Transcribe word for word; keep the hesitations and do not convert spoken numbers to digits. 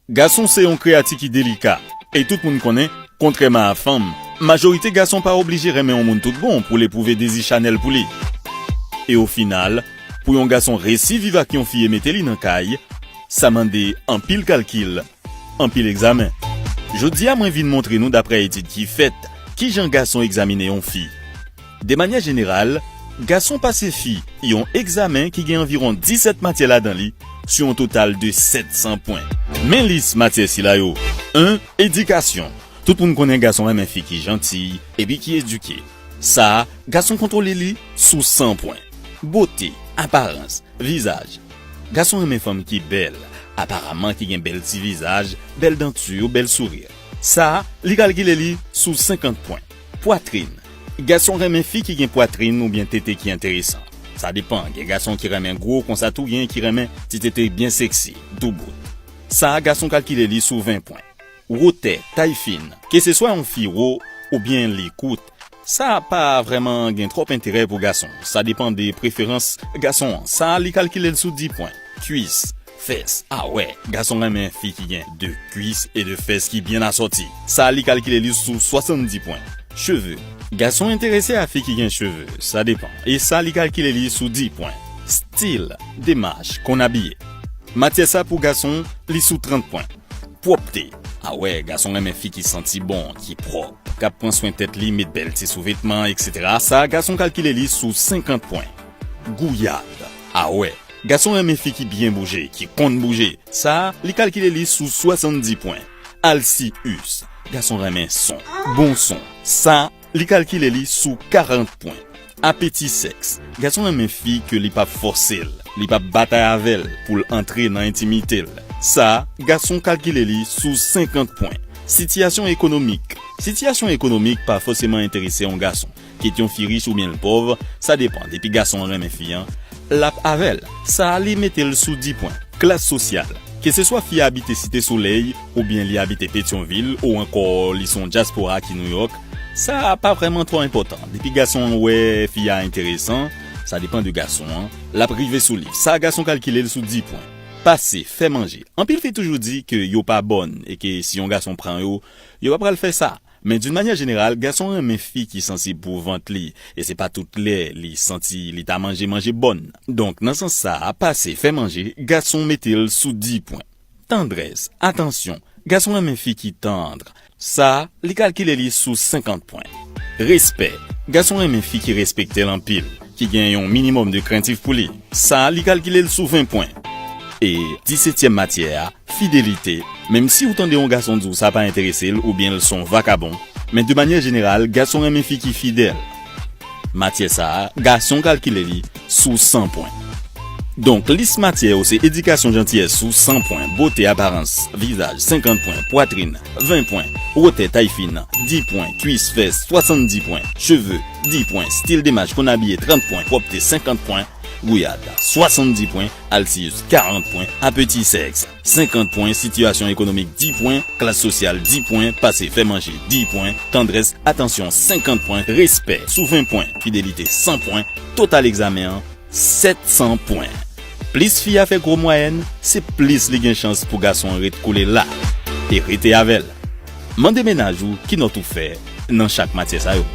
Gason se yon kreyati ki delika, e tout moun konnen, kontrèman a fanm, majorite gason pa oblije renmen yon moun tout bon pou l epwouve dezi chanèl pou li. E o final, pou yon gason resi viv ak yon fi e mete li nan kay, sa mande anpil kalkil, anpil egzamen. Jodi a, mwen vin montre nou, daprè etid ki fèt, kijan gason egzamine yon fi. De manyè jeneral, gason pase fi yon egzamen ki gen anviwon disèt matyè ladan li, sou yon total de sèt san pwen. Men lis matyè sila yo. En, edikasyon. Tout moun konnen gason renmen fi ki janti epi ki edike. Sa a, gason kontwole li sou san pwen. Bote, aparans, vizaj. Gason renmen fanm ki bèl, aparaman ki gen bèl ti vizaj, bèl danti, bèl souri. Sa a, li kalkile li sou senkant pwen. Pwatrin. Gason renmen fi ki gen pwatrin oubyen tete ki enteresan. Sa depann, gen gason ki renmen gwo konsa tou, gen ki renmen ti tete byen seksi, doubout. Sa a, gason kalkile li sou ven pwen. Wotè, tay fin. Keseswa yon fi wo oubyen li kout, sa pa vrèman gen twòp enterè pou gason. Sa depann de preferans gason an. Sa a, li kalkile l sou dis pwen. Kwis, fès, a wè, gason renmen fi ki gen de kwis e de fès ki byen asòti. Sa a, li kalkile li sou swasanndis pwen. Cheve. Gason enterese a fi ki gen cheve, sa depann. E sa, li kalkile li sou dis pwen. Stil, demach, konn abiye. Matyè sa pou gason, li sou trant pwen. Pwòpte. A wè, gason renmen fi ki santi bon, ki pwòp, k ap pran swen tèt li, met bèl ti souvetman, etsetera. Sa a, gason kalkile li sou senkant pwen. Gouyad. A wè, gason renmen fi ki byen bouje, ki konn bouje. Sa a, li kalkile li sou swasanndis pwen. Alsiyis. Gason renmen son, bon son. Sa a, li kalkile li sou karant pwen. Apeti sèks. Gason renmen fi ke li p ap fòse l, li p ap batay avè l pou l antre nan entimite l. Sa a, gason kalkile li sou senkant pwen. Sitiyasyon ekonomik. Sitiyasyon ekonomik pa fòseman enterese yon gason. Kit yon fi rich oubyen l pòv, sa depann. Depi gason an renmen fi an, l ap avè l. Sa a, li mete l sou dis pwen. Klas sosyal. Keseswa fi a abite Site Solèy, oubyen li abite Petyonvil, ou ankò li se yon dyaspora ki Nouyòk, sa a pa vrèman twò enpòtan. Depi gason an wè fi a enteresan, sa depann de gason an, l ap rive sou li. Sa a, gason kalkile l sou dis pwen. Pase, fè manje. Anpil fi toujou di ke yo pa bòn e ke si yon gason pran yo, yo pa pral fè sa. Men d'une manière générale, gason renmen fi ki sansib pou vant li, e se pa tout lè li santi li ta manje manje bòn. Donk, nan sans sa a, pase, fè manje, gason mete l sou dis pwen. Tandrès, atansyon, gason renmen fi ki tann. Sa a, li kalkile li sou senkant pwen. Respè, gason renmen fi ki respekte l anpil, ki gen yon minimòm de krentif pou li. Sa a, li kalkile l sou ven pwen. E disetyèm matyè a, fidelite. Menm si w tande yon gason di w sa pa enterese l oubyen l se yon vakabon, men de manyè jeneral, gason renmen fi ki fidèl. Matyè sa a, gason kalkile li sou san pwen. Donk, lis matyè yo se edikasyon, jantiyès sou san pwen, bote, aparans, vizaj, senkant pwen, pwatrin, ven pwen, wotè, tay fin, dis pwen, kwis, fès, swasanndis pwen, cheve, dis pwen, stil, demach, konn abiye, trant pwen, pwòpte, senkant pwen, gouyad, swasanndis pwen, alsiyis, karant pwen, apeti sèks, senkant pwen, sitiyasyon ekonomik, dis pwen, klas sosyal, dis pwen, pase, fè manje, dis pwen, tandrès, atansyon, senkant pwen, respè, sou ven pwen, fidelite, san pwen, total egzamen an, sèt san pwen. Plis fi a fè gwo mwayèn, se plis li gen chans pou gason an ret kole la e rete avè l. Mande mennaj ou ki nòt ou fè nan chak matyè sa yo.